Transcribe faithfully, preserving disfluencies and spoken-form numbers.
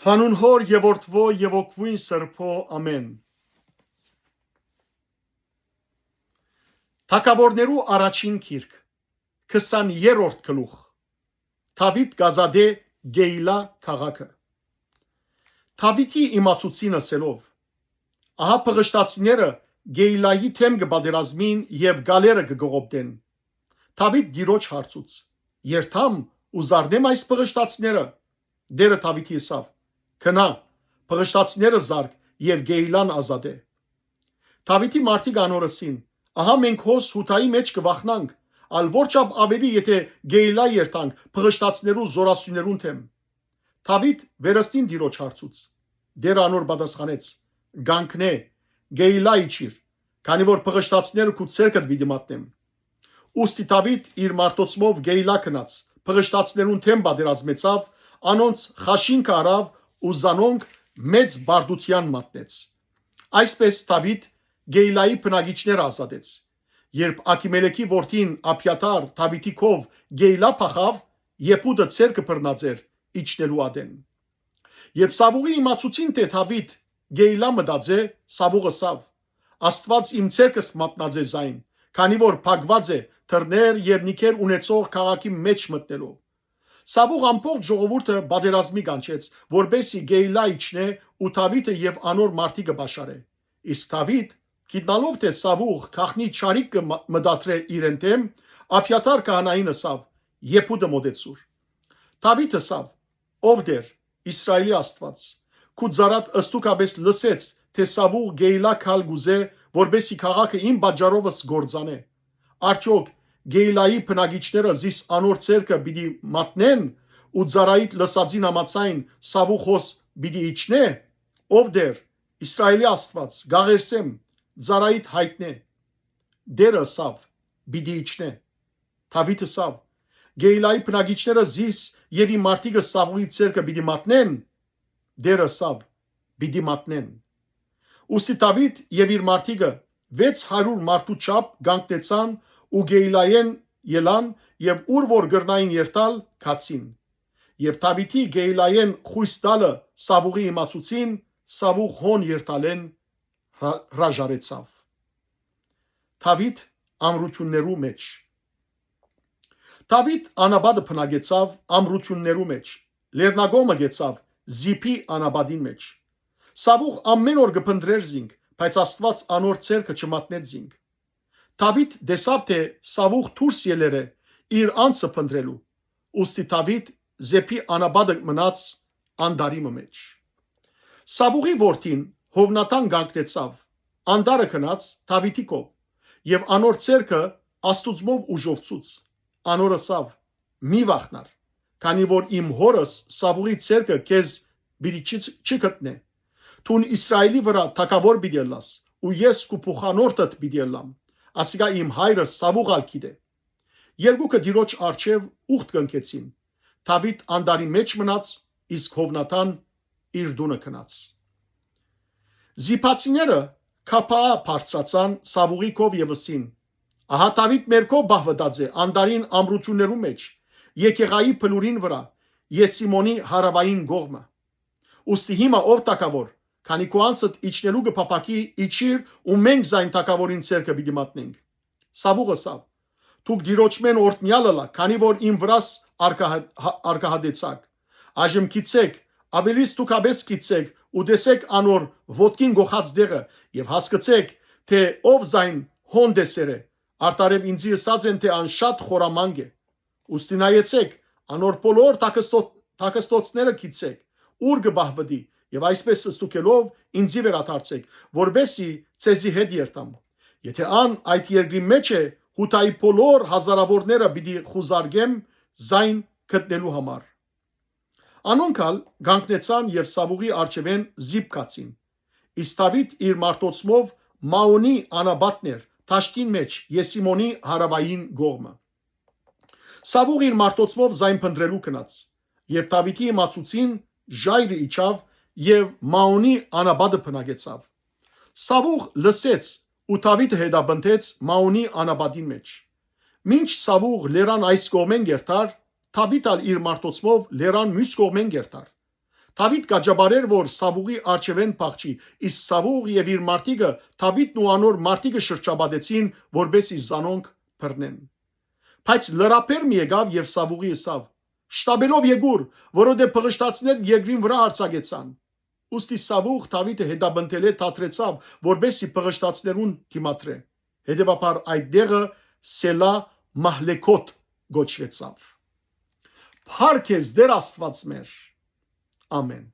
Հանուն Հօր եւ Որդւոյ եւ Հոգւոյն Սրբոյ, ամէն։ Թագաւորներու առաջին գիրք, քսաներորդ գլուխ։ Դաւիթ կ'ազատէ Կեյլա քաղաքը։ Դաւիթի իմացուցին ըսելով. «Ահա փղշտացիները Կեյլայի դէմ կը պատերազմին եւ գալերը կը կողոպտեն»։ Դաւիթ Տիրոջ հարցուց. «Երթամ ու զարնեմ այս փղշտացիները»։ Տէրը Դաւիթի ըսաւ. «Գնա, փղշտացիները զարք եւ Կեյլան ազատէ»։ Դաւիթի մարդիկ անոր ըսին. «Ահա մենք հոս Յուդայի մէջ կը վախնանք, ալ որչափ աւելի եթէ Կեյլա երթանք փղշտացիներու զօրասիւներուն դէմ»։ Դաւիթ վերստին Տիրոջ հարցուց։ Տէրը անոր պատասխանեց. «Կանգնէ, Կեյլա իջիր, քանի որ փղշտացիները քու ձեռքդ պիտի մատնեմ»։ Ուստի Դաւիթ իր մարդոցմով Կեյլա գնաց, փղշտացիներուն դէմ պատերազմեցաւ, անոնց խաշինքը առաւ ու զանոնք մեծ պարտութեան մատնեց։ Այսպէս Դաւիթ Կեյլայի բնակիչները ազատեց։ Երբ Աքիմելեքի որդին Աբիաթար Դաւիթի քով Կեյլա փախաւ, Եփուդը ձեռքը բռնած էր իջնելու ատեն։ Երբ Սաւուղի իմացուցին թէ Դաւիթ Կեյլա մտած է, Սաւուղ ըսաւ. «Աստուած իմ ձեռքս մատնած է զայն, քանի որ փակուած է դռներ եւ նիքեր ունեցող քաղաքի մէջ մտնելով»։ Սաւուղ ամբողջ ժողովուրդը պատերազմի կանչեց, որպէսզի Կեյլա իջնէ ու Դաւիթը եւ անոր մարդիկը պաշարէ։ Իսկ Դաւիթ, գիտնալով թէ Սաւուղ գաղտնի չարիք կը մտադրէ իրեն դէմ, Աբիաթար քահանային ըսաւ. «Եփուդը մօտեցուր»։ Դաւիթ ըսաւ. «Ով Տէր, Իսրայէլի Աստուած, քու ծառադ ստուգապէս լսեց թէ Սաւուղ Կեյլա գալ կ'ուզէ, որպէսզի քաղաքը իմ պատճառովս կործանէ։ Արդեօք Կեյլայի բնակիչները զիս անոր ձեռքը պիտի մատնե՞ն ու ծառայիդ լսածին համաձայն Սաւուղ հոս պիտի իջնէ՞։ Ով Տէր, Իսրայէլի Աստուած, կ'աղերսեմ, ծառայիդ յայտնէ»։ Տէրը ըսաւ. «Պիտի իջնէ»։ Դաւիթ ըսաւ. «Կեյլայի բնակիչները զիս եւ իմ մարդիկս Սաւուղի ձեռքը պիտի մատնե՞ն»։ Տէրը ըսաւ. «Պիտի մատնեն»։ Ուստի Դաւիթ եւ իր մարդիկը վեց հարիւր մարդու չափ կանգնեցան ու Կեյլայէն ելան եւ ուր որ կրնային երթալ, գացին։ Երբ Դաւիթի Կեյլայէն խոյս տալը Սաւուղի իմացուցին, Սաւուղ հոն երթալէն հրա-, հրաժարեցաւ։ Դաւիթ ամրութիւններու մէջ։ Դաւիթ անապատը բնակեցաւ ամրութիւններու մէջ, լեռնակողմը գեցաւ Զիփի անապատին մէջ։ Սաւուղ ամէն օր կը փնտռէր զինք, բայց Աստուած անոր ձեռքը չմատնեց զինք։ Դաւիթ տեսաւ թէ Սաւուղ դուրս ելեր է իր անձը փնտռելու, ուստի Դաւիթ Զեփի անապատը մնաց անտարի մը մէջ։ Սաւուղի որդին Յովնաթան կանգնեցաւ անտառը գնաց Դաւիթի քով եւ անոր ձեռքը Աստուծմով ուժովցուց։ Անոր ըսաւ. «Մի վախնար, քանի որ իմ հօրս Սաւուղի ձեռքը քեզ պիտի չի, չի գտնէ։ Դուն Իսրայէլի վրայ թագաւոր պիտի ըլլաս ու ես քու փոխանորդդ պիտի ըլլամ։ Ասիկա իմ հայրս Սաւուղ ալ գիտէ»։ Երկուքը Տիրոջ առջեւ ուխտ կնքեցին։ Դաւիթ անտառի մէջ մնաց, իսկ Յովնաթան իր տունը գնաց։ Զիփացիները Գաբաա բարձրացան Սաւուղի քով եւ ըսին. «Ահա Դաւիթ մեր քով պահուըտած է անտառին ամրութիւններու մէջ, Եկեղայի բլուրին վրայ, Եսիմոնի հարաւային կողմը։ Ուստի հիմա, ով թագաւոր, քանի քու անձդ իջնելու կը փափաքի, իջիր ու մենք զայն թագաւորին ձեռքը պիտի մատնենք»։ Սաւուղ ըսաւ. «Դուք Տիրոջմէն օրհնեալ ըլաք, քանի որ իմ վրաս արկահա-, հա-, արկահատեցաք։ Այժմ գիտցէք, աւելի ստուգապէս գիտցէք ու տեսէք անոր ոտքին կոխած տեղը եւ հասկցէք, թէ ով զայն հոն տեսեր է։ Արդարեւ ինծի ըսած են թէ ան շատ խորամանկ է։ Ուստի նայեցէք, անոր բոլոր թաքստո-, թաքստոցները գիտցէք, ուր կը պահուտի, եւ այսպէս ստուգելով ինծի վերադարձէք, որպէսզի ձեզի հետ երթամ։ Եթէ ան այդ երկրի մէջ է, Յուդայի բոլոր հազարաւորները պիտի խուզարկեմ զայն գտնելու համար»։ Անոնք ալ կանգնեցան եւ Սաւուղի առջեւէն զիփ գացին։ Իսկ Դաւիթ իր մարդոցմով Մաոնի անապատն էր, դաշտին մէջ, Եսիմոնի հարաւային կողմը։ Սաւուղ իր մարդոցմով զայն փնտռելու գնաց։ Երբ Դաւիթի իմացուցին, ժայռը իջաւ եւ Մաոնի անապատը բնակեցաւ։ Սաւուղ լսեց ու Դաւիթը հետապնդեց Մաոնի անապատին մէջ։ Մինչ Սաւուղ լերան այս կողմէն կ'երթար, Դաւիթ ալ իր մարդոցմով լերան միւս կողմէն կ'երթար։ Դաւիթ կ'աճապարէր որ Սաւուղի առջեւէն փախչի, իսկ Սաւուղ եւ իր մարդիկը Դաւիթն ու անոր մարդիկը շրջապատեցին, որպէս զի զանոնք բռնեն։ Բայց լրաբեր մը եկաւ եւ Սաւուղի ըսաւ. «Շտապելով եկուր, որովհետեւ փղշտացիներ երկրին վրայ արձակեցան»։ Ուստի Սաւուղ Դաւիթը հետապնդելէ դադրեցաւ, որպէս զի փղշտացիներուն դիմադրէ։ Հետեւաբար այդ տեղը Սելա Մահլեքոթ կոչուեցաւ։ Փառք ես Տէր Աստուած մեր։ Ամէն։